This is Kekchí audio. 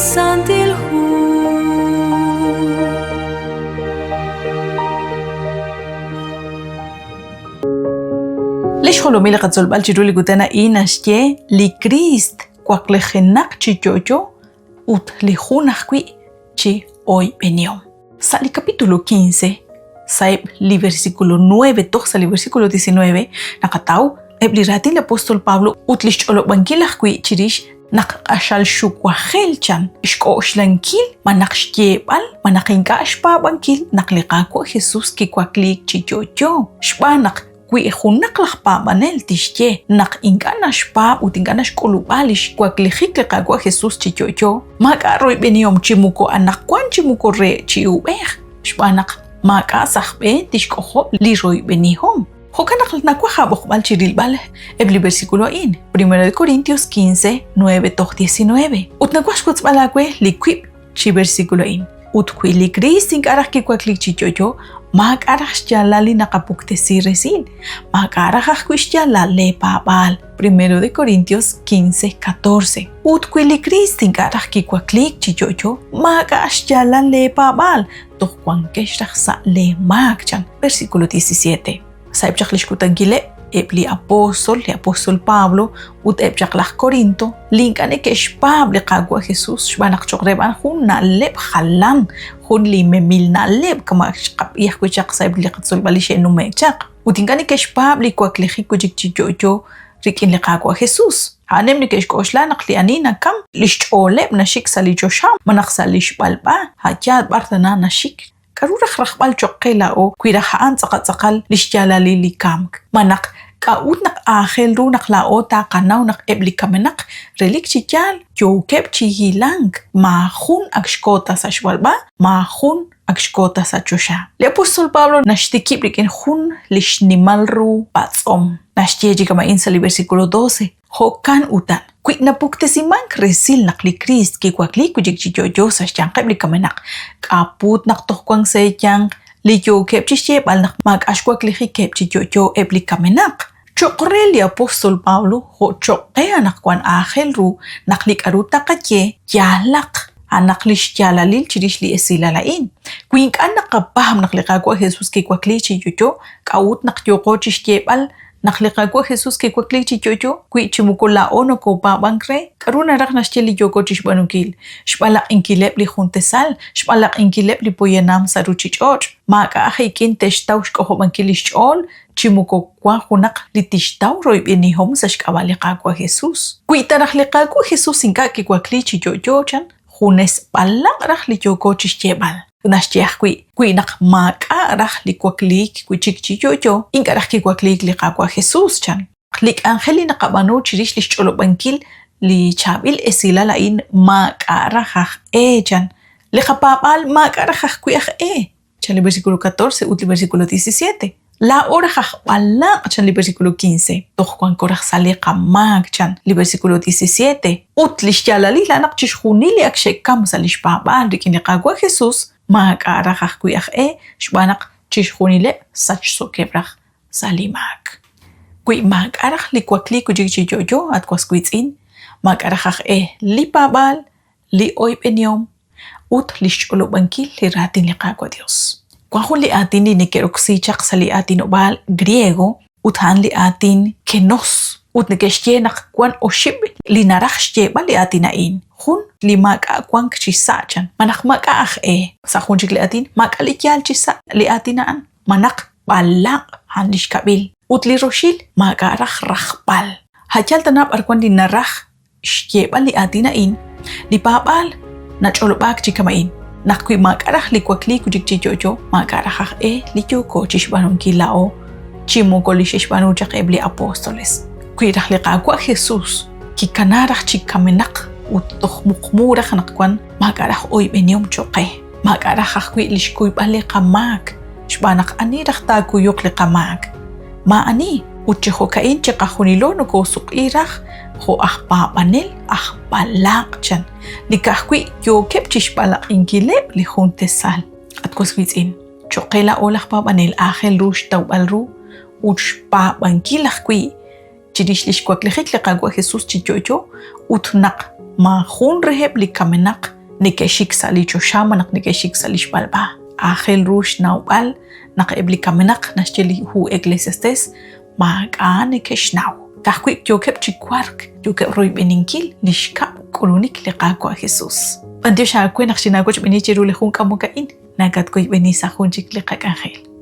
Santil Hu. Li xjolomil li qatzolb'al chiru li kutan a'in naxye li Kriist waklejenaq chi yo'yo ut li jun ajwi' chi oyb'enihom. Sa' li capítulo 15, sa'eb' li versículo 9 toj sa' li versículo 19, naqataw eb' li raatin li apóstol Pablo ut li xch'olob'ankil ajwi' chirix naq q'axal xuwajel chan xk'oxlankil malaj xyeeb'al malaj ink'a' xpaab'ankil naq li Qaawa' Jesús kiwakliik chi yo'yo xb'aan naq Wi junaq laj paab'anel tixye naq ink'a' naxpaab' ut ink'a' naxk'ulub'a li xwaklijik li Qaawa' Jesús chi yo'yo, maak'a' royb'enihom chi moko anaqwan chi moko re chi uub'ej, xb'aan naq maak'a' sa' aj b'een tixk'ojob' li royb'enihom. Jo'kan naq nawaj aab'oqb'al chi rilb'al eb' li versículo a'in, 1 de Corintios 15, 9 toj 19. Ut nawaj xwotzb'al aawe li wiib' chi versículo a'in. Ut wi li Kriist ink'a' raj kiwakliik chi yo'yo, maak'a' raj xyaalal li naqapuktesi resil, maak'a' raj ajwi' xyaalal leepaab'aal. Primero de Corintios 15, 14. Ut wi li Kriist ink'a' raj kiwakliik chi yo'yo, maak'a' xyaalal leepaab'aal, toj wankex raj sa' leemaak, chan. Versículo 17. Sa'eb' chaq li xkutankileb' eb' li apóstol, li apóstol Pablo ut eb' chaq laj Corinto, li ink'a' neke'xpaab' li Qaawa' Jesús xb'aan naq cho'q reheb' a'an jun na'leb' jalan, jun li memil na'leb' kama' xqab'i ajwi' chaq sa'eb' li qatzolb'al li xe'nume'k chaq. Ut ink'a' neke'xpaab' li waklijik wi' chik chi yo'yo rik'in li Qaawa' Jesús. A'aneb' neke'xk'oxla naq li ani nakam, li xch'ooleb' naxik sa' li choxa malaj sa' li xb'alb'a, a' yaal b'ar tana naxik. K'aru raj rajb'al cho'q qe laa'o wi raj a'an tz'aqal tz'aqal li xyaalalil li kamk? Malaj k'a'ut naq aajel ru naq laa'o taaqanaw naq eb' li kamenaq relik chi yaal yookeb' chi hilank, maajun ak xko ta sa' xb'alb'a, maajun ak xko ta sa' choxa? Li apóstol Pablo naxtikib' rik'in jun li xnimal ru patz'om. Naxye chi kama'in sa' li versículo 12, Jo'kan utan, wi napuktesimank resil naq li Kriist kiwakliik wi' chik chi yo'yo sa' xyanqeb' li kamenaq, k'a' put naq toj wank sa' eeyanq li yookeb' chi xyeeb'al naq maak'a' xwaklijikeb' chi yo'yo eb' li kamenaq? Cho'q re li apóstol Pablo jo' cho'q qe anaqwan aajel ru naq li k'aru taqaye yaalaq, a'anaq li xyaalalil chirix li esilal a'in. Wi ink'a' naqapaab' naq li Qaawa' Jesús kiwakliik chi yo'yo, k'a'ut naq yooqo chi xyeeb'al Naq li Qaawa' Jesús kiwakliik chi yo'yo, wi chi moko laa'o nokoopaab'ank re, k'aru naraj naxye li yooko chi xb'aanunkil? Xb'alaq'inkileb' li juntesal, xb'alaq'inkileb' li poyanam sa' ruuchich'och'. Maak'a' aj ik'in te'xtaw xk'ojob'ankil li xch'ool chi moko wank junaq li tixtaw royb'enihom sa' xk'ab'a' li Qaawa' Jesús. Wi ta raj li Qaawa' Jesús ink'a' kiwakliik chi yo'yo, chan, junes b'alaq' raj li yooko chi xyeeb'al. Naxye ajwi', wi naq maak'a' raj li wakliik wi' chik chi yo'yo, ink'a' raj kiwakliik li Qaawa' Jesús, chan. Li k'anjel li naqab'aanu chirix li xch'olob'ankil li chaab'il esilal a'in maak'a' raj aj e, chan. Li qapaab'aal maak'a' raj ajwi' aj e, chan li versículo 14 ut li versículo 17. Laa'o raj aj b'alaq', chan li versículo 15. Toj wanko raj sa' li qamaak, chan li versículo 17. Ut li xyaalalil a'an naq chixjunil li ak xe'kamk sa' li xpaab'aal rik'in li Qaawa' Jesús maak'a' raj ajwi' aj e xb'aan naq chixjunileb' sachsokeb' raj sa' li maak. Wi maak'a' raj li wakliik wi' chik chi yo'yo, at was wiitz'in, maak'a' raj aj e li paab'aal, li oyb'enihom ut li xch'olob'ankil li raatin li Qaawa' Dios. Wan jun li aatin li neke'roksi chaq sa' li aatinob'aal griego ut a'an li aatin kenos ut neke'xye naq wan oxib' li naraj xyeeb'al li aatin a'in. Jun, li maak'a' wank chi sa' chan, malaj maak'a' aj e. Sa' jun chik li aatin, maak'a' li yaal chi sa' li aatin a'an, malaj b'alaq' a'an li xkab'il. Ut li roxil, maak'a' raj rajb'al. A' yaal tana b'ar wan li naraj xyeeb'al li aatin a'in, li paab'aal nach'olob'aak chi kama'in, naq wi maak'a' raj li wakliik wi' chik chi yo'yo, maak'a' raj aj e li yooko chixb'aanunkil laa'o, chi moko li xe'xb'aanu chaq eb' li apóstoles. Wi raj li Qaawa' Jesús kikana raj chi kamenaq ut toj muqmu raj anaqwan, maak'a' raj oyb'enihom cho'q qe, maak'a' raj ajwi' li xkuyb'al li qamaak, xb'aan naq ani raj taakuyuq li qamaak? Maa'ani, ut chi jo'ka'in chiqajunilo nokoosuk'i raj jo' aj paab'anel aj b'alaq' chan, li ka'ajwi' yookeb' chi xb'alaq'inkileb' li jun tesal. At was wiitz'in, cho'q qe laa'o laj paab'anel aajel ru xtawb'al ru ut xpaab'ankil ajwi' chirix li xwaklijik li Qaawa' Jesús chi yo'yo ut naq maajun reheb' li kamenaq. neke'xik sa' li choxa malaj neke'xik sa' li xb'alb'a. Aajel ru xnawb'al naq eb' li kamenaq naxye li hu Eclesiastes maak'a' neke'xnaw. Ka'ajwi' yookeb' chi wark, yookeb' royb'eninkil li xkab' k'ulunik li Qaawa' Jesus. B'antiox aawe naq xinaawochb'eeni chiru li jun k'amok a'in. Nakatwoyb'eni sa' jun chik li qak'anjel.